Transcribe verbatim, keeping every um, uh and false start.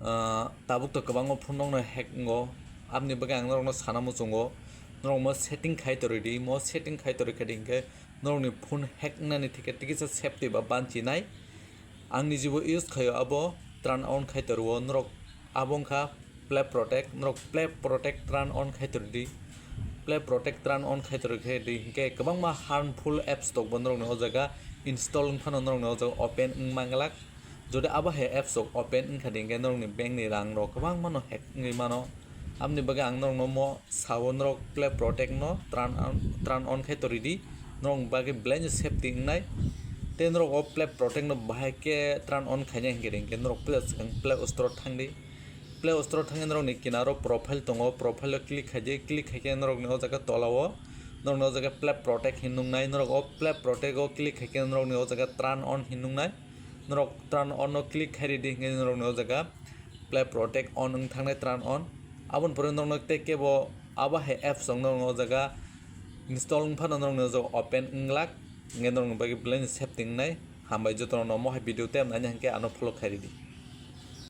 Ah, tabuk to kwbangma phone rokno hack wngo. Aboni bagwi ang norokno sana muchungo, norok mo setting khai torwi di, mo setting khai torwi khe di hinkhe norokni phone hack wngnani thikhe tikisa safety ba banchinai. Ang nijibo use khaio abo turn on khai torwo, norok abo wngkha Play Protect, norok Play Protect turn on khai torwi di. Play Protect turn on khai torwi khe di hinkhe kwbangma harmful apps tokbo norokni o jaga install wngphano norokni o jaga open wngma glak. Jodi abo hai apps rok open wngkha di hinkhe norokni bank ni rang rok kwbangma no hack wngwi mano. Aboni bagwi ang norokno mo sao, norok Play Protect no turn on, turn on khai torwi di, norokni bagwi belai no safety wngnai. Tei norok o Play Protect no bahai khe turn on khaina hinkhe di hinkhe norok Play, Play Store thang di. Play Store thangwi norokni kinaro profile tongo, profile o click khai di, click khai khe norokni o jaga tola o norokni o jaga Play Protect hin nuknai, norok o Play Protect o click khai khe norokni o jaga turn on hin nuknai. Norok turn on no click khai ridi hinkhe norokni o jaga Play Protect on wng thangnai, turn on. Aboni pore norokno tei kebo abo hai apps rok norokno o jaga install wng phano norokni o jaga open wng glak, hinkhe norokni bagwi belai no safety wngnai. Hambai jotono mo hai video tei naina hinkhe ano follow khai ridi.